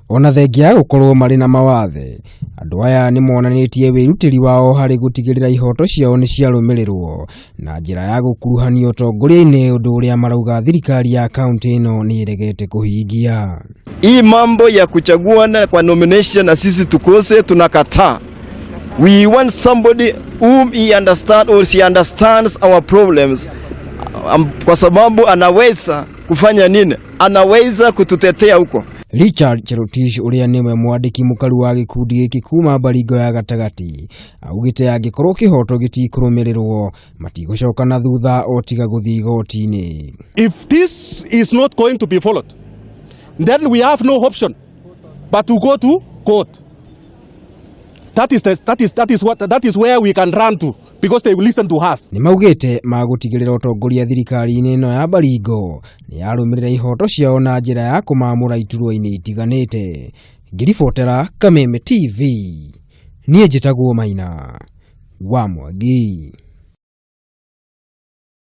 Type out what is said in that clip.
Ona thengia ya gũkorwo marĩ na mawathe, andũ aya nĩ monanĩtie wĩrutĩri wao harĩ gũtigĩrĩra ihoto ciao nĩ ciarũmĩrĩrwo na njĩra ya gũkuruhanio ũtongoria-inĩ, ũndũ ũrĩa marauga thirikari ya kaunti ĩno nĩ ĩregete kũhingia. Hii mambo ya kuchaguana kwa nomination na sisi tukose, tunakataa. We want somebody whom he understand or she understands our problems, kwa sababu anaweza kufanya nini? Anaweza kututetea huko. Richard Cherotich, ũrĩa nĩwe mwandĩki mũkaru wa gĩkundi gĩkĩ kuma Baringo ya gatagatĩ, augĩte angĩkorwo kĩhoto gĩtikũrũmĩrĩrwo, matigũcoka na thutha o tiga gũthiĩ igoti-inĩ. If this is not going to be followed, then we have no option but to go to court. That is, the, that is, that is, what, that is where we can run to because they will listen to us. Nĩ maugĩte magũtigĩrĩra ũtongoria thirikari-inĩ ĩno ya Baringo nĩ yarũmĩrĩra ihoto ciao na njĩra ya kũmamũra iturwa-inĩ itiganĩte. Ngĩribotera Kameme TV, niĩ njĩtagwo Maina wa Mwangi.